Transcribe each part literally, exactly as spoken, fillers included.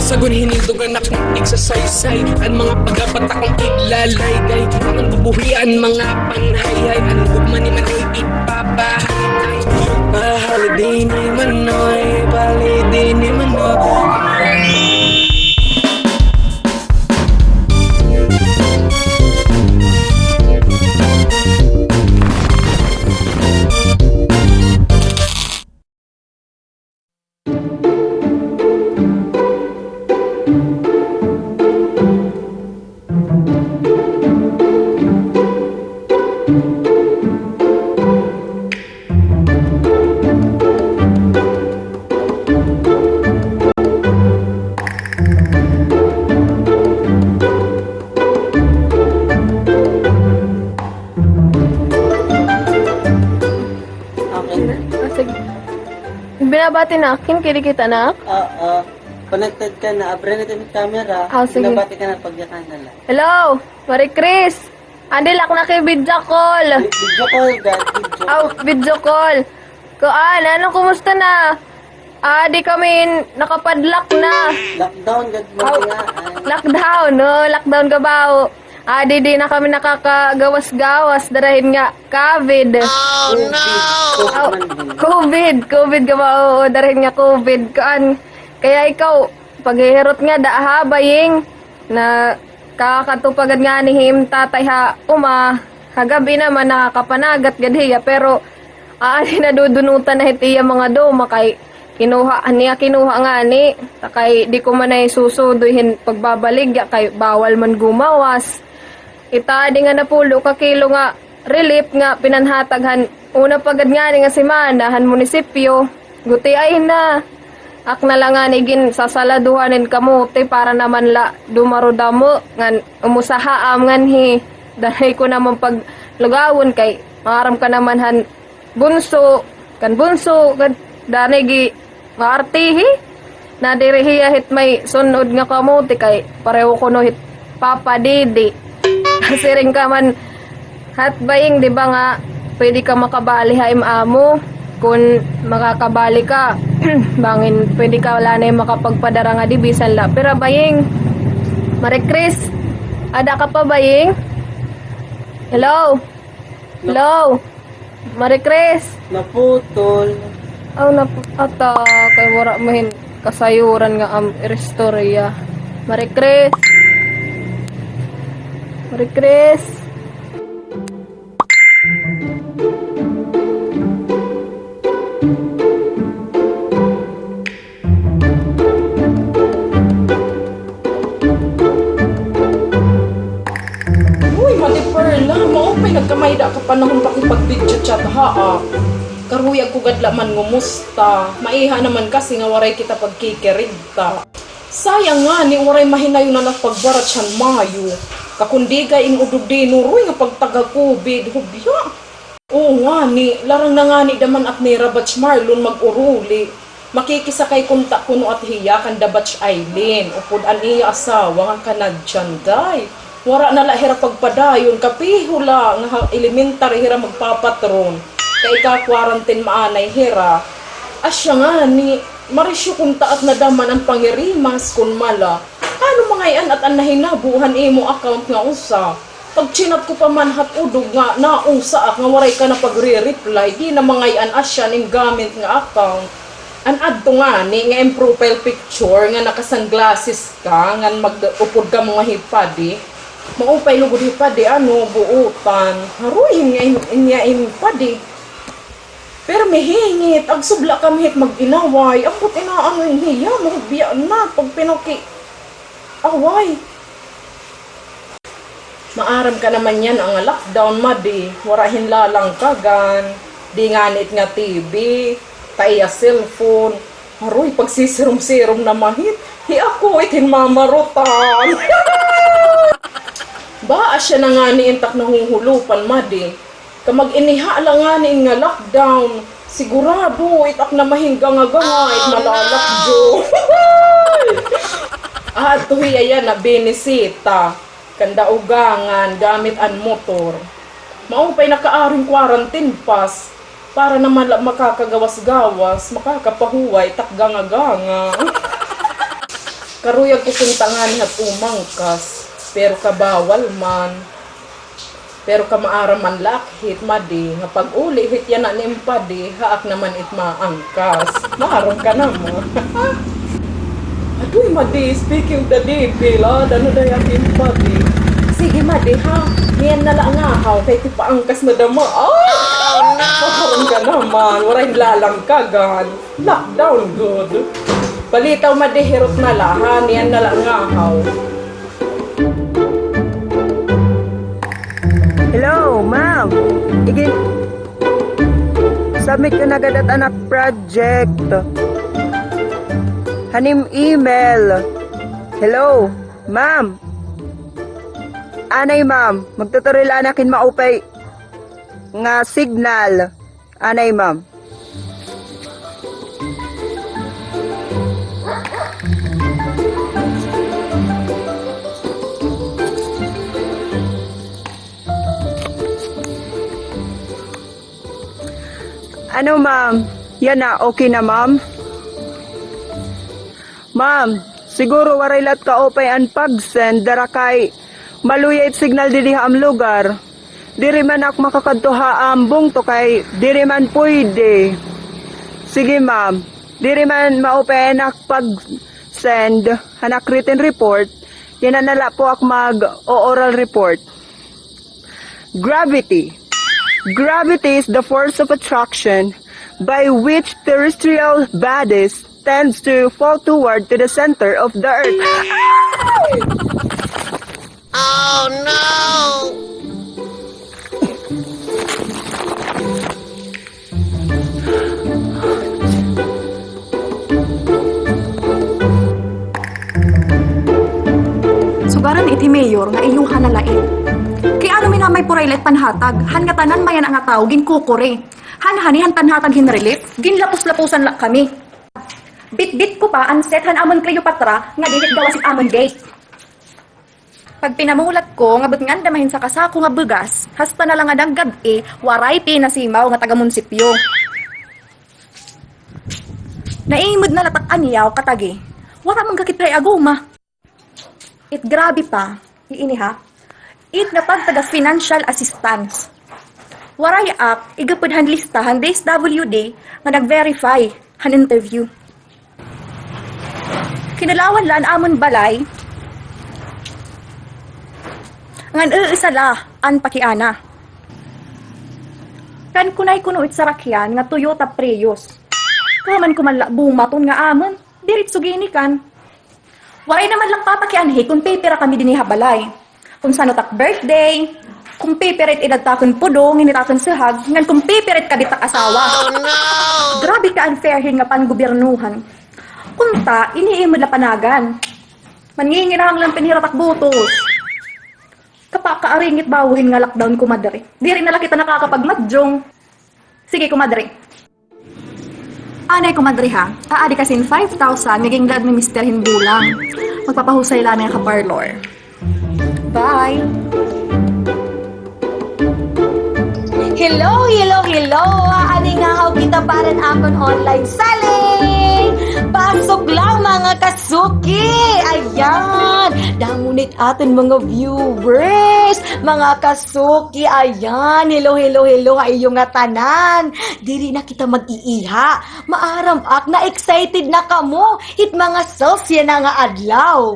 Sagon hinindog an ak nga igsasaysay, an mga pagabata kong iglalaydayday, mga bubuhian, mga panhayhay, an gugma ni Manoy igpapahay. Pahalidini Manoy, pahalidini Manoy. Okay na. Ah, sige. Binabati na akin, kinikita na ak? Oo. Connected ka na. Abri na it camera. Ah, sige. Binabati ka na, pagyakan na la. Hello! Marie Chris! Adi la ak naki-video call. Video call, gad. Video call. Aw, video call. Kuan, ano, kumusta na? Adi kami nakapadlock na. Lockdown, gad mo nga, ay. Lockdown, no? Lockdown ka ba? Adi, di na kami nakakagawas-gawas, dara hin nga covid. Oh, no! Aw, covid, covid ka ba? Oo, dara hin nga covid. Kuan, kaya ikaw, paghihirot nga, da, ha, baying? Nakakadto pa gad ngani hi im tatay ha uma, ha gab-i naman nakakapanagat gad hiya, pero aadi nadudunutan na hit iya mga duma kay kinuha niya, kinuha ngani, ta kay di ko man ay susudoy hin pagbabaligya kay bawal man gumawas. It aadi nga napulo ka kilo nga relief nga pinanhatag han una pa gad ngani nga semana han munisipyo. Gutiay na. Ak na la ngani ginsasaladuhan hin kamote para naman la dumarudamo ngan umusaha am nganhi. Danay ko naman paglugawon kay maaram ka naman han bunso, kan bunso, kan danay gi Maartihi. Nadiri hiya hit may sun-od nga kamote kay pareho kuno hit Papa Didi. Siring ka man, hat baying, di ba nga, pwede ka makabali ha im amo. Kun makakabali ka, bangin pwede ka la na makapagpadara nga di bisan la pira baying. Marie Chris, ada ka pa baying? Hello? Hello? Marie Chris? Naputol. Aw, nap-, ata, kay wara man hin kasayuran nga am iristorya. Marie Chris? Marie Chris? Uy, Madi Perla, maupay nagkamay-ada ka panahon pakipag-video chat ha, ah. Karuyag ko gad la man ngumusta. Maiha naman kasi nga waray kita pagkikirigta. Sayang ngani, waray mahinayonan ak pagbarat han mayo. Kakundigay in ududino, ruy nga pagtaga-covid, hubya. Oo ngani, larang na ngani da man ak nira Batch Marlon mag-uruli. Makikisakay kunta kuno at hiya kanda Batch Eileen, upod an iya asawa nga Canadian, day. Wara na la hira pagpadayon, kapiho la nga ha elementary hira magpapatron. Kay ika-quarantine maanay hira. Asya ngani, marisyo kunta at nadaman an pangirimas kun mala. Ano mangay-an at an nahinabo han imo account nga usa? Pag-chinat ko pa man hat udog nga nausa ak nga waray ka na pagre-reply, di na mangay-an asya an im gamit nga account. An adto ngani nga im profile picture nga naka-sunglasses ka, ngan mag-upod kamo nga hi Padi. Maupay lugod hi Padi, ano, buotan. Haroy, nga im, nga im Padi. Pero mihingit, agsubla kami hit mag-inaway. Ambot inaano hiya, mahubya na, pag pinaki-away. Maaram ka naman yana nga lockdown, Madi. Wara hin lalangkagan. Di ngani it nga T V, ta iya cellphone. Aroy, pagsisirom-sirom na mahit. Hi ako it hin mamarutan. Ba, asya na ngani it ak nahuhulupan, Madi. Kamag-iniha la ngani nga lockdown, sigurado it ak na mahingga nga ganga it malalakdo. Adto hiya yana binisita kanda ugangan gamit an motor. Maupay nakaaro hin quarantine pass. Para naman la makakagawas-gawas, makakapahuway, tak ganga-ganga. Karuyag ko kunta ngani hat umangkas, pero kabawal man. Pero kamaaram man la ak hit, Madi, nga pag-uli hit yana ni Impadi, haak naman it maangkas. Maaram ka naman. Aduy, Madi, speaking of the devil, ah, dano daw hi Impadi. Sige, Madi, ha? Niyan na la ngahaw, kay tipaangkas na dama. Ah! Maaram ka naman, waray lalangkagan. Lockdown gud. Balitaw, Madi, hirot na la, ha? Niyan na la ngahaw. Hello, ma'am. Igin-submit ko na gad it anak project han im email. Hello, ma'am. Anay, ma'am. Magtutuloy la an akon maupay nga signal. Anay, ma'am. Ano, ma'am? Yana, okay na, ma'am? Ma'am, siguro waray la it kaupay an pag-send, dara kay maluya it signal didi ha am lugar. Diri man ak makakadto ha am bungto kay diri man puyde. Sige, ma'am. Diri man maupay an ak pag-send han ak written report. Yana na la po ak mag-o-oral report. Gravity. Gravity is the force of attraction by which terrestrial bodies tends to fall toward to the center of the earth. Oh, no! Sugaran it hi Mayor nga iyuha na la it. Kay ano mi namay puray la it panhatag, han ngatanan mayana nga tawo ginkukuri. Han hani han panhatag hin relief, ginlapos-laposan la kami. Bitbit ko pa an set han amon Cleopatra nga diri gawas it amon gate. Pagpinamulat ko nga butngan dama hin saka sako nga bugas, hasta na la ngada gab-i, waray pinasimaw nga taga-munisipyo. Naimod na la tak anyaw katagi. Wara man gakit hay aguma. It grabe pa, iini ha, it nga pagtaga financial assistance. Waray ak igupod han lista han D S W D nga nag-verify han interview. Kinulawan la an amon balay ngan usa la an pakiana. Kan kunay kuno it sarakyan nga Toyota Prius. Kaman ko man la bumaton nga amon, diritso ginikan. Waray naman lang papakianhi kon pipira kami dinhi ha balay. Kon san-o tak birthday, kon pipira it edad ta kon pudong, ini ta kon suhag, ngan kon pipira it kabit tak asawa. Oh, no! Grabe ka unfair hin nga panggobyernohan. Kunta, ini imo la panagan. Mangingirahang lang pinhira tak butos. Kapakaaringit bawo hin nga lockdown, kumadre. Diri na la kita nakakapagmadyong. Sige, kumadre. Anay, kumadre, ha? Aadi ka sin five thousand nga ginla-admi Mister hin bulang. Magpapahusay la anay ha parlor. Bye! Hello, hello, hello! Aadi ngahaw kita para han aton online selling! Pasok lang, mga kasuki! Ayan! Damo na it aton mga viewers! Mga kasuki, ayan! Hello, hello, hello ha iyo ngatanan! Diri na kita mag-iiha. Maaram ak na excited na kamo hit mga sales yana nga adlaw.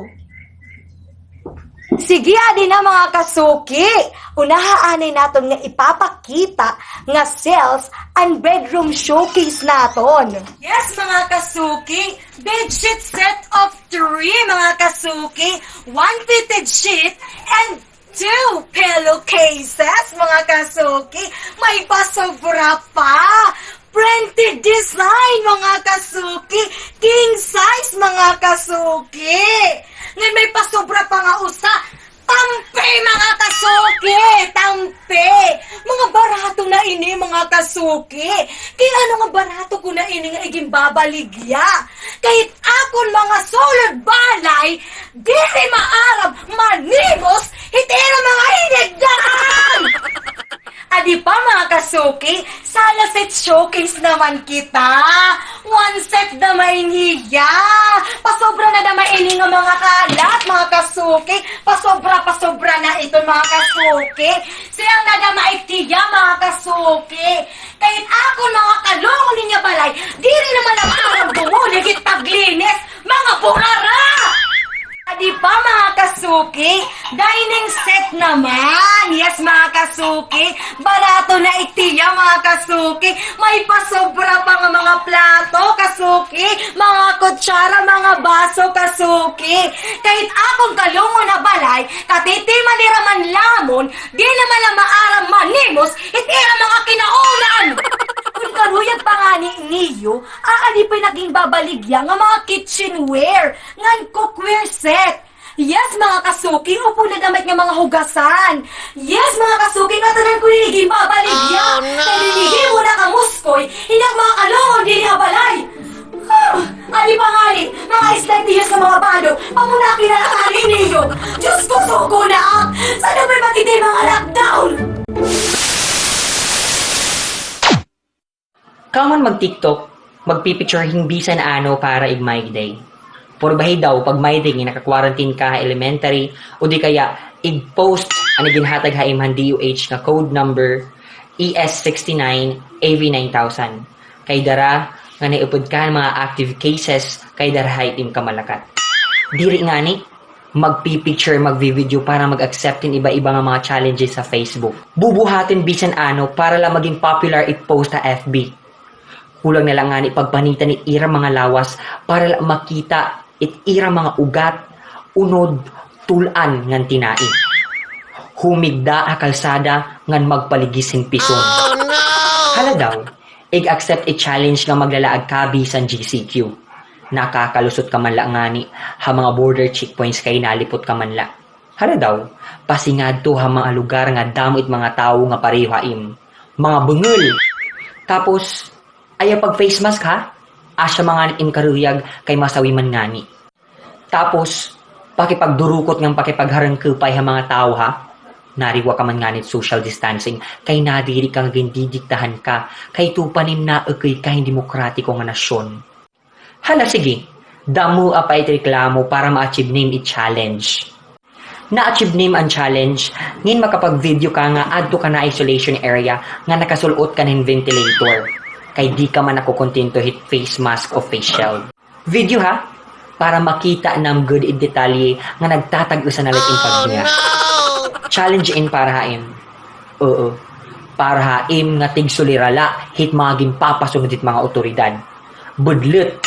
Sige, adi na, mga kasuki. Unaha anay naton nga ipapakita nga sales an bedroom showcase naton. Yes, mga kasuki, bedsheet set of three, mga kasuki. One fitted sheet and two pillowcases, mga kasuki. May pasobra pa. Printed design, mga kasuki. King size, mga kasuki. Ngan may pasobra pa nga usa. Tampi, mga kasuki. Tampi. Mga barato na ini, mga kasuki. Kay ano nga barato ko na ini nga iginbabaligya? Kay it akon mga sulod balay, diri maaram manimos hit ira mga hinigdaan! Adi pa, mga kasuki, sana set showcase naman kita. One set naman hiya. Pasobra na naman ini nga mga kalat, mga kasuki. Pasobra, pasobra na ito, mga kasuki. Siring na naman hiya, mga kasuki. Kahit akon mga kalungon niya balay, diri naman nag-aram bumulig it paglinis. Mga burara! Adi pa, mga kasuki, dining set naman. Yes, mga kasuki, barato na it hiya, mga kasuki. May pasobra pa nga mga plato, kasuki, mga kutsara, mga baso, kasuki. Kahit akon kalungon nga balay, katitiman nira man lamon, di naman la maaram manimos it ira mga kinaunan. Kon karuyag pa ngani niyo, aadi pa it ginbabaligya nga mga kitchenware ngan cookware set. Yes, mga kasuki, upod la damit nga mga hugasan. Yes, mga kasuki, ngatanan ko ini ginbabaligya. Oh, no! Kay ginhihimo na kamuskoy ini ak mga kalungon dinhi ha balay. Ah, adi pa ngani, mga isda it iyo nga mga bado, pamunaki na la ngani niyo. Diyos ko, suko na ak. Sana may matindi mga lockdown. Kaw man mag-TikTok, magpi-picture hin bisan ano para ig-My Day. Purbahi daw pag-My Day nga naka-quarantine ka ha elementary o di kaya ig-post an ginhatag ha imo han D O H nga code number E S sixty-nine A V nine thousand. Kay dara nga naiupod ka han mga active cases kay dara ha it im kamalakat. Diri ngani, magpi-picture, magvi-video para mag-accept hin iba-iba nga mga challenges ha Facebook. Bubuhaton bisan ano para la magin popular it post ha F B. Kulang na la ngani pagpanitan it ira mga lawas para la makita it ira mga ugat, unod, tul-an ngan tinai. Humigda ha kalsada ngan magpaligis hin pison. Oh, no! Hala daw, ig-accept it challenge nga maglalaag ka bisan G C Q. Nakakalusot ka man la ngani ha mga border checkpoints kay nalipot ka man la. Hala daw, pasingadto ha mga lugar nga damo it mga tawo nga pareho ha im. Mga bungol. Tapos, ayaw pag-face mask ha? Asya man ngani it im karuyag kay masawi man ngani. Tapos, pakipagdurukot ngan pakipagharangkepay ha mga tawo ha? Nariwa ka man ngani it social distancing kay nadiri ka nga gindidiktahan ka kay tupa nim naukay ka hin demokratiko nga nasyon. Hala, sige. Damoa pa it reklamo para ma-achieve nim it challenge. Na-achieve nim an challenge, ngin makapag-video ka nga adto ka na isolation area nga nakasul-ot ka na hin ventilator. Kay di ka man nakokontento hit face mask o face shield. Video ha? Para makita nam gud it detalye nga nagtatag-usa na la it im paghinga. Challenge in para ha im. Oo. Para ha im nga tigsulira la hit mga ginpapasunod hit mga awtoridad. Budlot.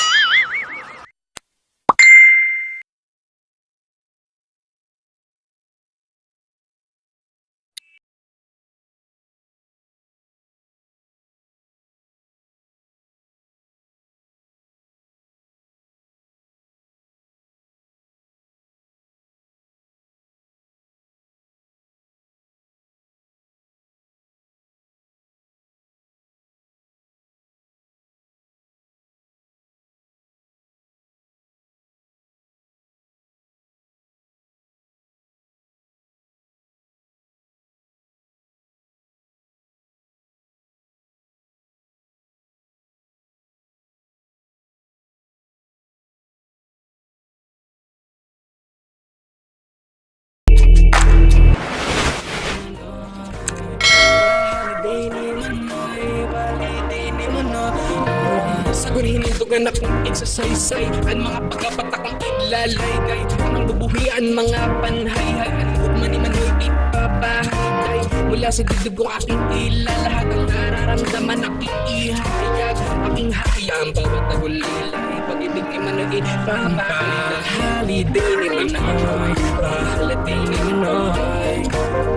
Sa gunihin ito nga nakong exercise, an mga pagkapatak ang iglalaygay, ang bubuhi an mga panhayhay, an ugma ni Manoy ipapahayday. Mula sa dibdib ko aking ilalahat, ang nararamdaman aking ihayag, aking hayaan bawat nagulilay. Pag-ibig ni Manoy ipapahayday. Holiday ni Manoy, pa-holiday ni Manoy,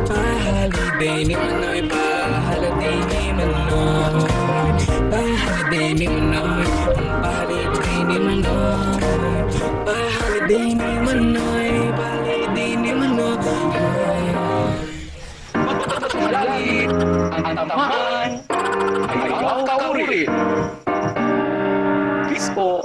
pa-holiday ni Manoy, pa-holiday ni Manoy, pa-holiday ni Manoy, pa-holiday ni Manoy, pa-holiday ni Manoy, pa-holiday ni Manoy. Matututulan, antaman, ayaw kauri. Peace po.